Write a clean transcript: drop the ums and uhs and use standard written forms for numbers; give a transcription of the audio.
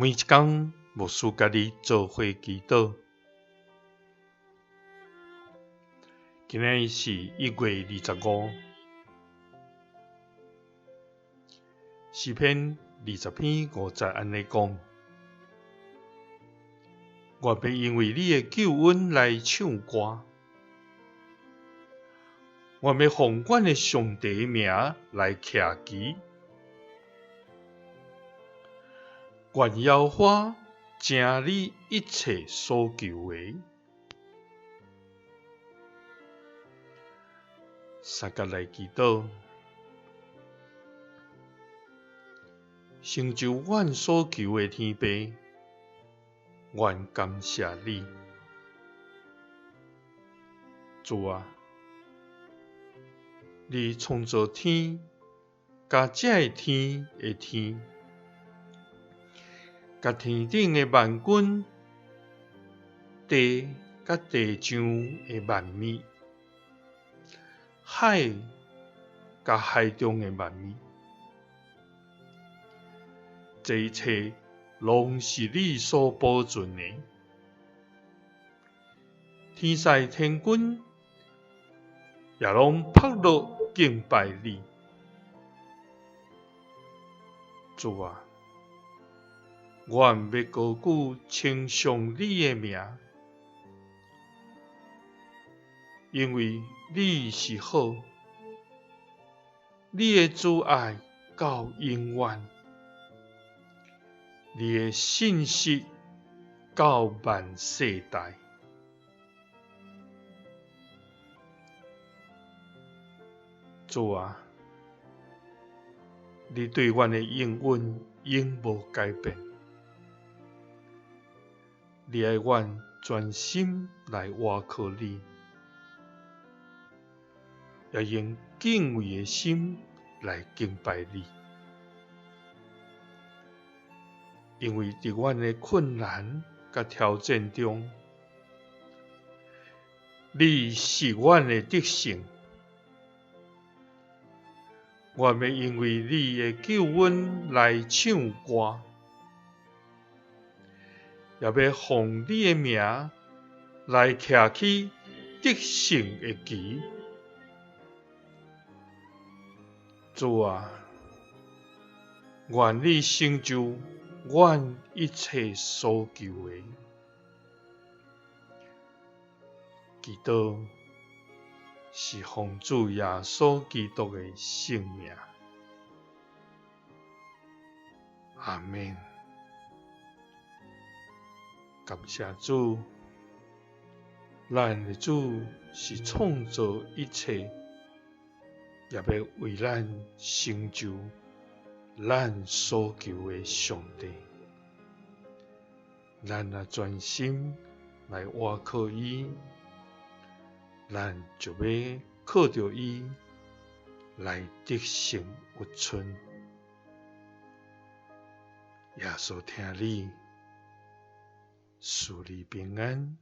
每一工，牧師佮你做伙祈禱。今仔日是1月25，詩篇20篇5節按呢講：願欲因為你的救恩來唱歌，願欲奉阮的上帝名來徛旗。願耶和華成你一切所求的。三佮來祈禱，成就阮所求的天父，阮感謝你，主啊，你創造天，佮這个天的天，佮天頂的萬軍，地佮地上的萬物，海佮海中的萬物，這一切攏是你所保存的。天使天軍也攏撲落敬拜你，主啊！阮欲高舉稱頌你的名，因為你是好，你的慈愛到永遠，你的信實到萬世代。主啊，你對阮的應允永無改變，你愛阮專心來倚靠你，也用敬畏的心來敬拜你，因為佇阮的困難佮挑戰中，你是阮的得勝。阮欲因為你的救恩來唱歌，也欲奉你的名來徛起得勝的旗。主啊，願你成就阮一切所求的。祈禱是奉主耶穌基督的聖名。阿們。感謝主，咱的主是創造一切，也欲為咱成就咱所求的上帝。咱若專心來倚靠伊，咱就欲靠著伊來得勝有春。耶穌疼你，賜你平安。